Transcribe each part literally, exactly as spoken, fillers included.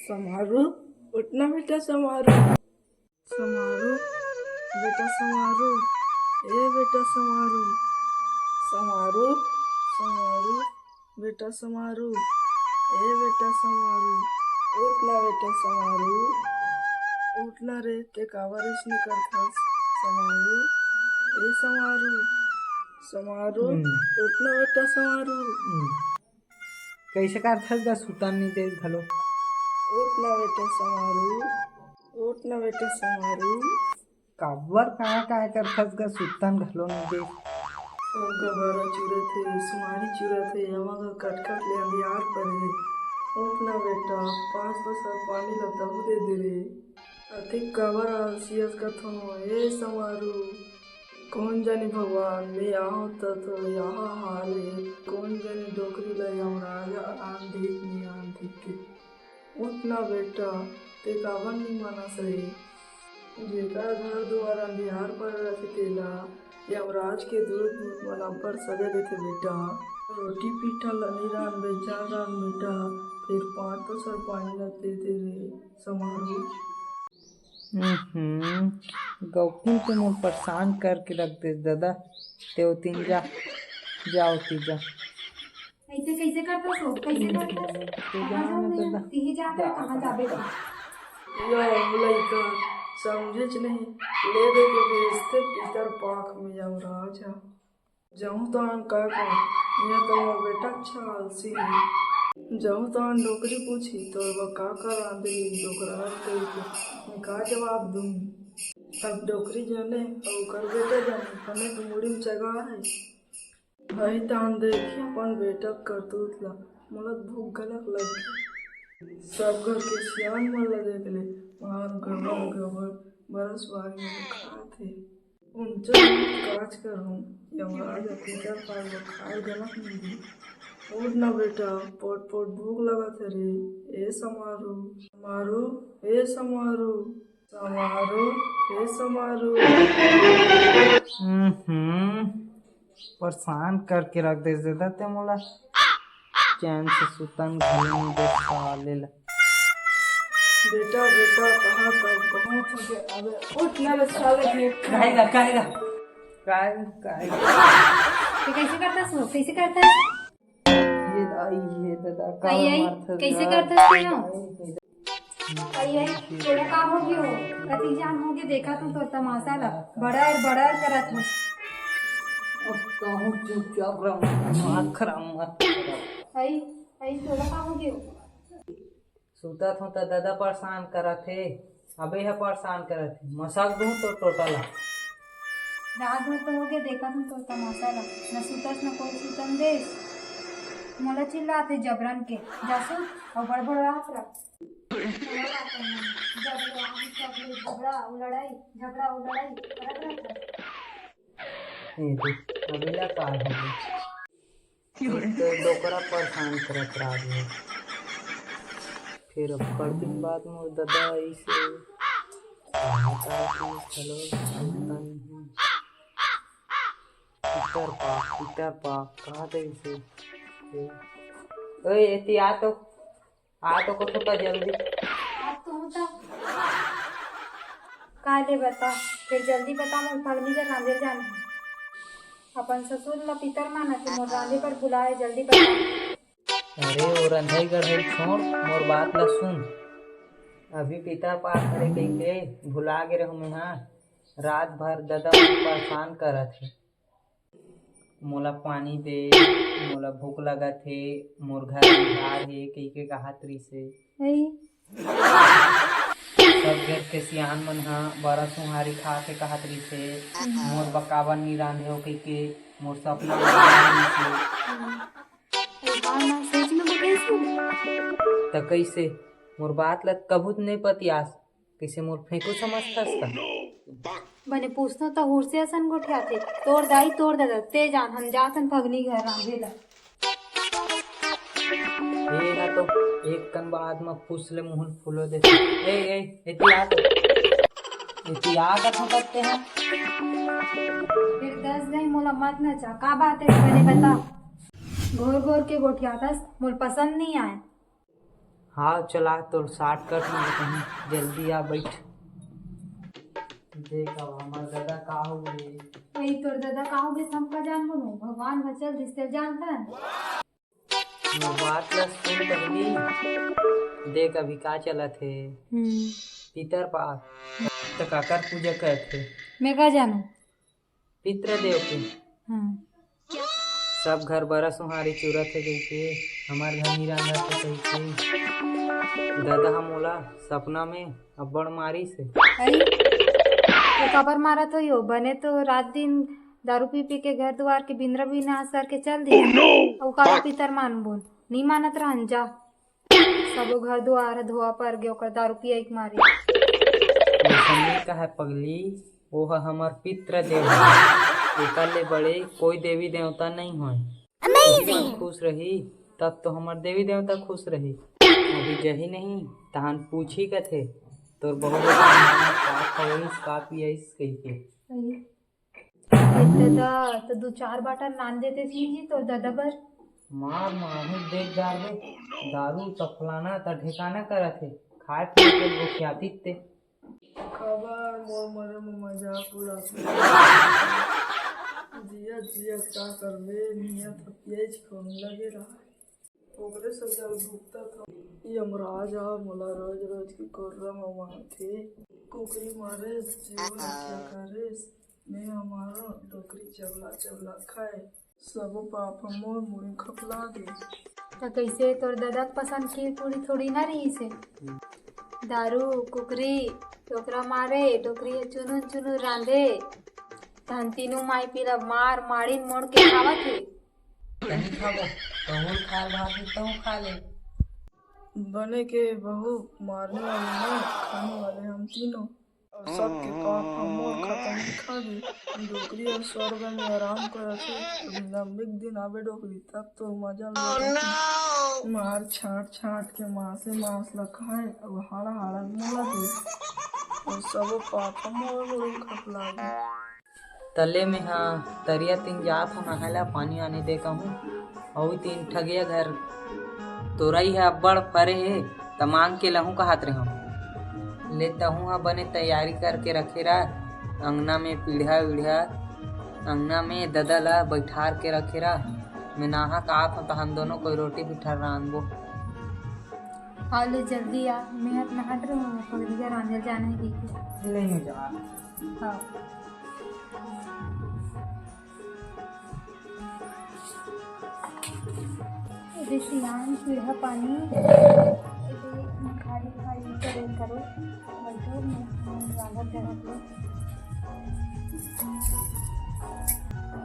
समारू, उठ ना बेटा, समारू। समारू, बेटा समारू, ए बेटा समारू। समारू, समारू, बेटा समारू, ए बेटा समारू। उठ ना बेटा समारू, उठ ना रे, ते काबर अइसने करथस? समारू, ए समारू, समारू, हम्म। उठ ना बेटा समारू। हम्म। कइसे करथस गा, सुतन नइ देस घलो। उठ ना बेटा समारू, उठ ना बेटा समारू। काबर काय काय करथस गा, सुतन घलो नइ देस। सब गबारा चुरत हे, सुमारी चुरत हे, हमर घर कटकट ले अंधियार परे हे। उठ ना बेटा, पाँच पसर पानी ला तहू दे दे रे। अतिक काबर आलसी अस कथों, ए समारू। कोन जानी भगवान, मैं आहूँ त तो यहा हाल हे। कोन जानी डोकरी ला यमराज आन दिही कि नइ आन दिही के। उठ ना बेटा, ते काबर नइ मानस रे? जेकर घर दुआर अंधियार परे रथे तेला यमराज के दूत मन अब्बड़ सजा देथे बेटा। रोटी पीठा ल नइ रांधबे, जा रांध बेटा, फेर पाँच पसर पानी ल दे दे रे समारू। हम्म, गौकिन तो मोर परेशान करके रख देस दादा, ते ओतिन जा, जा ओती जा। ऐसे कैसे करता सो? कैसे करता? तू कहाँ जाऊँ मैं? तू ही जाता, कहाँ जाबे तू? यो लइका समझेच नहीं, ले दे के भेजते पितर पाख में यमराज ह। जाऊँ तो हम का करूँ? यहाँ तो मोर बेटा अच्छा आलसी है। जाऊँ तो हम डोकरी पूछी, तो वो का का रांधे डोकरा कह के, मैं का जवाब दूँ? अब डोकरी जाने, अउ ओकर बेटा जाने, बने तो मुड़ी में चगा है। भाई तान देखी अपन बेटा के करतूत ला, मोला भूख घलक लग गे। सब घर के सियान मन ला देख ले, मार गबर गबर बरस बारी में खात हे। उनचो काज करहूँ, यमराज अतिकर पार ला खाए घलक नइ दे। उठ ना बेटा, पोट पोट भूख लगत हे रे। ए समारू, समारू, ए समारू। समारू, हे समारू। हम्म, परेशान करके रख देस दादा ते मोला। चैन से सुतन घलो नइ देस साले ला। बेटा, बेटा, कहाँ तब पहुँच गया? अबे, उठ ना रे साले के। काहेगा, काहेगा? काय, काय? ते कैसे करता सो? कैसे करता है? ये दाई, ये दादा, का आई, आई, मारथस कैसे गा? करथस तेनो? आई, आई, तोला का हो गयो? कति जान हो गए, देखा तू तो तमाशा ला। बड़र, बड़र करत हो। अब कहूँ चुपचाप रह, मार खराब मत कर। आई, आई, तोला का हो गयो? सुतत हूँ त ददा परेशान करत हे, अबे ह परेशान करत हे, मसक दूँ तो टोटा ला। रात भर तो हो गया, देखत हूँ तो तमाशा ला, न सुतस न कोई सुतन देस। मोला चिल्लात हे जबरन के, जा सुत, अउ बड़बड़ात रह। जब ले आही, तब ले झगड़ा अउ लड़ाई, झगड़ा अउ लड़ाई करत रहत हे। ए दे, अबे ला का हो गया? एक तो डोकरा परेशान करत रात में, फिर अब्बड़ दिन बाद मोर ददा अइसे कहाँ का चीज चलो सुनता नहीं है। पितर पाक, पितर पाक, कहाँ दे इसे? ओए, एती आ तो। आ तो कुछ होता जल्दी। अब तो होता। का ले बता, फिर जल्दी बता, मोर फगनी के रांधे जाना है। अपन ससुर ला पितर माना के मोर रांधे पर बुलाए, जल्दी बता। अरे, वो रंधई गढ़ई छोड़, मोर बात ला सुन। अभी पितर पार करे कहिके भुला गे रहूं मैं हा। रात भर ददा मन परेशान करत हे। मोला पानी दे, मोला भूख लगत हे, मोर घर अंधियार हे, कहिके कहत रिहिसे। अई। सब घर के सियान मन ह बरा सुहारी खा के कहत रिहिसे, मोर बर काबर नी रांधे हो कहिके, मोर सपना म आए रिहिसे। अई, हाँ ना, सच में बताइस तू? त कइसे? मोर बात ल कभू त नइ पतियास। कइसे मोर फेंकू समझथस का? बने पूछतो त हुरसे असन गोठियाथे। तोर दाई, तोर ददा, ते जान, हम जाथन फगनी घर रांधे ला। ए हा तो एक कन बाद म फुस ले मुहूं फुलो दे। ए, ए, एती आ तो। एती आ कथों करते हैं। फिर दस गई मोला मत नचा। का बात है बने बता। घोर घोर के गोठियाथस, मोला पसंद नहीं आए। हाँ, चला, तोर shortcut में कहीं जल्दी आ बैठ। देख, अब हमर ददा का हो गे। वही तोर ददा का हो गे, हम का जानबो नो, भगवान भचल दिस, तेल जानथन। वो बात ला सुन पहली, देख अभी का चलत हे। हम्म। पितर पाक, त काकर पूजा करत हे? मैं का जानू? पितृदेव के। हाँ। सब घर बरा सुहारी चुरत हे कहिके, हमर घर नी रांधत हे कहिके। ददा ह मोला सपना में अब्बड़ मारिस हे। अरे, तो काबर मारत हो यो? बने तो रात दिन दारू पी पी के घर दुआर के बिंदरा बिनाश करके चल दिस। अउ काला पितर मान बोल, नी मानत रहन जा। सबो घर दुआर ह धोआ पर गे ओकर दारू पियई के मारे। अइसन नी कहय पगली, वो ह हमर पितृदेव हे। एकर ले बड़े कोई देवी देवता नइ होय। Amazing! खुश रही तब तो हमर देवी देवता खुश रही। अभी जही नहीं तहन पूछी कथे, तोर बहू बेटा मन का खवइस, का पियइस कहिके। अरे ददा, तो दू चार बाटल लान देते सिंह जी, तो ददा बर। मार माही देख डारबे, दारू त फलाना त ढेकाना करत हे, खाए पीए के गोठियातिस ते। खबर मोर मरे में मजाक उड़ाथे। जिया जिया का करबे, नियत ह पियच कौन लगे रहा। ओकरे से जल भुगतत हो। यमराज ह मोला रोज रोज के कोर्रा म मारथे। कुकरी मारेस, जीव हत्या करेस, मैं ह मारो डोकरी चबला चबला खाए। सबो पाप ह मोर मुड़ी खपला गे। त कइसे तोर ददा के पसंद खीर पूरी थोड़ी ना रहिस हे। दारू, कुकरी, डोकरा मारे, डोकरी ह चुनुन चुनुन रांधे। तहन तीनों माई पीला मार माड़िन मोड़ के खावत हे। तनी खाबो, तहूँ खा भाभी, तहूँ खा ले। बने के बहू मारने वाले ना, खाने वाले हम तीनों। अउ सबके पाप ह मोर खाता में खा गे। डोकरी ह स्वर्ग में आराम करत हे, अभी लंबे दिन आबे डोकरी, तब तो मजा लगा। मार छाट छाट के मांसे मांस ल खाए, अउ हाड़ा हाड़ा मोला दे। अउ सबो पाप ह मोर मुड़ी खपला गे। तले में हा तरिया तीन जात हो नहाय ला, पानी वानी दे कहूँ। अउ तीन ठगिया घर तोरई ह अब्बड़ फरे हे, त मांग के लहूँ कहत रेहेंव। ले तहूँ ह बने तैयारी करके रखे रह, अंगना में पीढ़ा वीढ़ा, अंगना में ददा ला बइठार के रखे रह। मैं नहा के आत हूँ, तहन दोनों कोई रोटी पिठर रांधबो। हाँ, ले जल्दी आ, मैं ह नहात रहूँ, पगली के रांधे जाना हे कहिके। ले मैं जा। हाँ। ए दे सियान, पीढ़ा पानी, ए दे खाली खाली करे करो, बैठो, मैं, मैं रांधत जाना।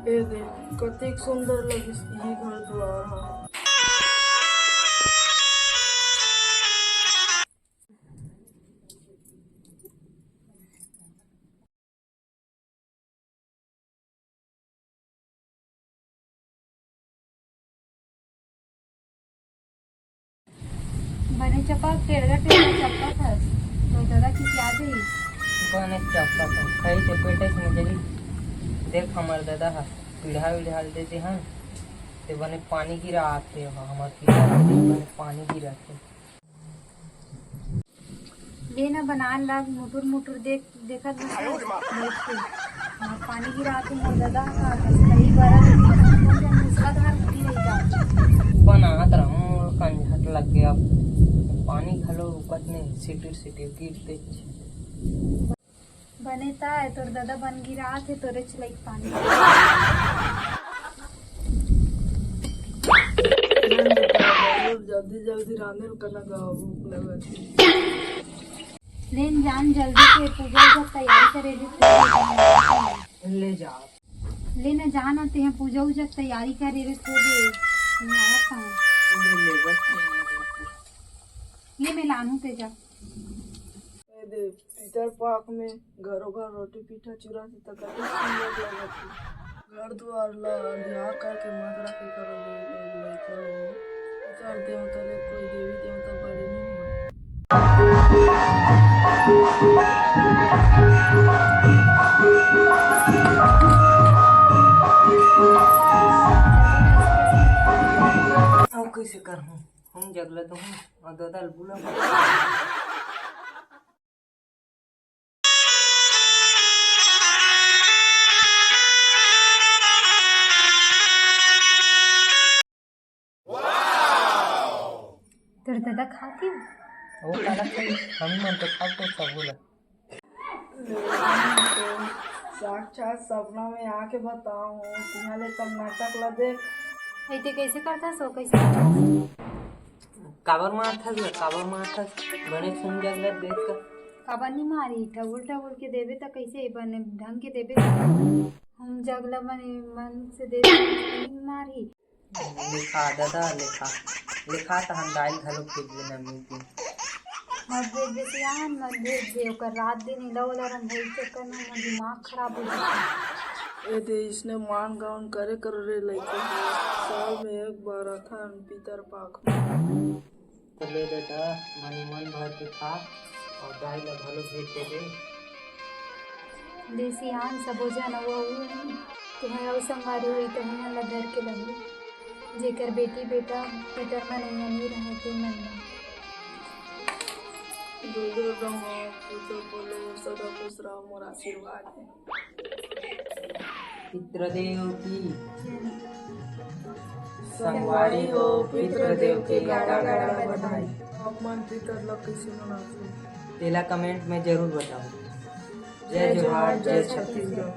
ए दे, कतेक सुंदर लगिस इही घर दुआर ह। बने चपक, टेढ़ा टेढ़ा चपक हस, तो ददा खिसिया जाही। बने चपक हस, खाई ते पेटे से मुझे देख, हमर ददा ह पीढ़ा वीढ़ा दे देहन, ते बने पानी गिरा आथे, हमर पीढ़ा बने पानी गिरा आथे। ले ना बनान लाग, मुटुर मुटुर देख, देखत बस बैठ के। हाँ, पानी गिरा के मोर ददा का कहीं बरा मूसलाधार गिरी रही का। बनात रहूं, कंझट लग गया। पानी घलो रुकत नहीं, सिटिर सिटिर गिरते। बने ता ए तोर ददा बन गिरात हे तोरे चलई के पानी। जल्दी जल्दी रांधे ल कना गाँव भूख लगत हे। लेन जान जल्दी से पूजा उजा तैयारी करे रे। ले जा। लेन जान तेहा पूजा उजा तैयारी करे रे थोड़े। मैं आवत हूँ। ले ले बस। ले मैं लानू ते जा। ए दे, पितर पाक में घरो घर रोटी पीठा चुरा के त कतेक सुंदर लगत हे। घर दुआर ला अंधियार करके मत रखे करो रे, रे लइका हो। पितर देवता ले कोई देवी देवता बड़े नहीं होय। अब कैसे करहूँ? जगला तो हूँ, और ददा ल बुला। तोर ददा खात हे? वो काला खाई, हम मन तो खाब तो सब होला। साक्षात सपना में आके बताऊं, तिहा ले तब नाटक ला देख। ऐते कैसे करता सो, कैसे करता? काबर मारथस ला, काबर मारथस? बने सुन जगला देख का। काबर नहीं मारी, ठगुल ठगुल के देबे त कैसे बने ढंग के देबे? हम जगला बने मन से देबे, नहीं मारी। लिखा ददा, लिखा, लिखा त हम दाई घलो भेज देना मीटिंग। मत भेज दे सियान, मत भेज दे, ओकर रात दिन इला ओला रंधई चक्कर में हमर दिमाग खराब हो जाता। ए दे, इसने मान गाउन करे करो रे लइका, साल में एक बार अथन पितर पाख में। तो ले बेटा, मनी मन भर के खा और दाई ला घलो भेज दे दे। देसी आन सबो जन अउ अउ तुहर अउ संगवारी होई त हमन ला धर के लहू। जेकर बेटी बेटा पितर मन नइया नी रहय ते मन ला। दो दो रहो, पूछो बोलो, सदा खुश रहो, मोर आशीर्वाद है। पितृदेव की। संगवारी हो, पितृदेव के गाड़ा गाड़ा बधाई। आप मन पितर ला कैसे मनाते हो? तेला कमेंट में जरूर बताओ। जय जोहार, जय छत्तीसगढ़।